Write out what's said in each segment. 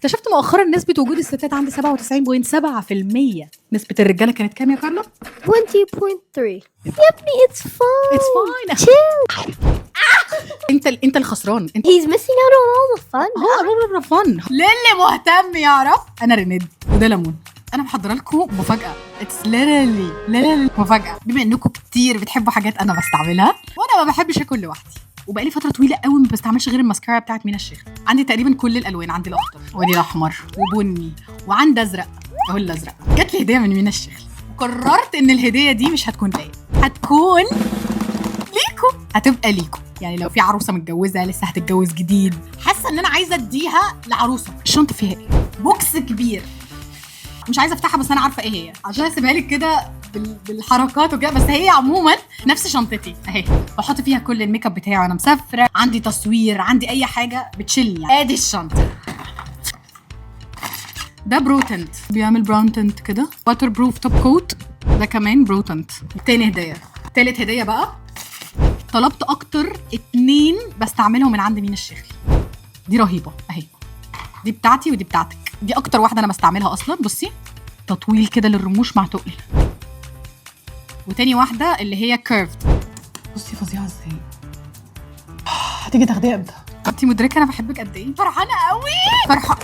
اكتشفت مؤخرا نسبه وجود الستات عندي 97.7%. نسبه الرجالة كانت كام يا كارلا؟ 20.3. يا ابني، it's fine. It's fine. Chill. انت الخسران انت. He's missing out on all the fun. هو fun. للي مهتم يعرف، انا رينيد وده ليمون. انا محضرة لكم مفاجاه، it's literally literally مفاجاه. بما انكم كتير بتحبوا حاجات انا بستعملها، وانا ما بحبش اكل لوحدي، وبقالي فترة طويلة قوي ما بستعملش غير الماسكارا بتاعت مينا الشيخ. عندي تقريبا كل الالوان، عندي الاخضر وادي الاحمر وبني وعندي ازرق، اهو الازرق. جات لي هديه من مينا الشيخ، وقررت ان الهدية دي مش هتكون ليا، هتكون ليكم، هتبقى ليكم. يعني لو في عروسه متجوزه، لسه هتتجوز جديد، حاسه ان انا عايزه اديها لعروسه. الشنطة فيها ايه؟ box كبير، مش عايزه افتحها، بس انا عارفه ايه هي عشان اسيبها لك كده بالحركات وكده. بس هي عموما نفس شنطتي اهي، بحط فيها كل الميك اب بتاعي وانا مسافره، عندي تصوير، عندي اي حاجة بتشيلني يعني. ادي الشنطه. ده brow tint، بيعمل brown tint كده، waterproof top coat، ده كمان brow tint. تاني هديه. تالت هديه بقى، طلبت اكتر اتنين بستعملهم من عند مينا الشيخ. دي رهيبة اهي، دي بتاعتي ودي بتاعتك. دي اكتر واحدة انا بستعملها اصلا. بصي، تطويل كده للرموش مع تقل. وتاني واحدة اللي هي curved. بصي فظيعة ازاي. هتيجي تاخديها امتى؟ انت مدركه انا بحبك قد ايه؟ فرحانة قوي، فرحانه.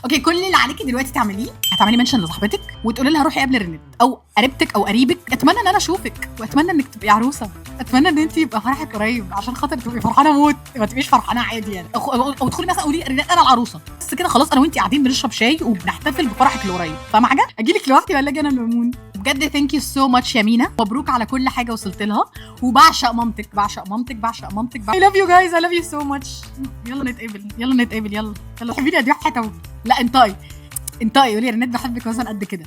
okay، كل اللي عليكي دلوقتي تعمليه، هتعملي mention لصاحبتك وتقولي لها روحي قابلي رنت، او قريبتك او قريبك. اتمنى ان انا اشوفك، واتمنى انك تبقي عروسه، اتمنى ان انت يبقى فرحك قريب عشان خاطر تبقي فرحانة موت، ما تبقيش فرحانة عادي يعني. أو ادخلي مثلا قولي رنت انا العروسه، بس كده خلاص، انا وانت قاعدين بنشرب شاي وبنحتفل بفرحك القريب. فاهمه حاجه؟ اجي لك لوحدي ولا اجي انا لمون؟ بجد thank you so much يا مينا، مبروك على كل حاجة وصلت لها، وبعشق مامتك، بعشق مامتك، بعشق مامتك. I love you guys، I love you so much. يلا نتقابل، يلا نتقابل، يلا يلا. حبيبي، دي حتة. لا، انطقي انطقي، قولي يا رنات بحبك مثلا قد كده.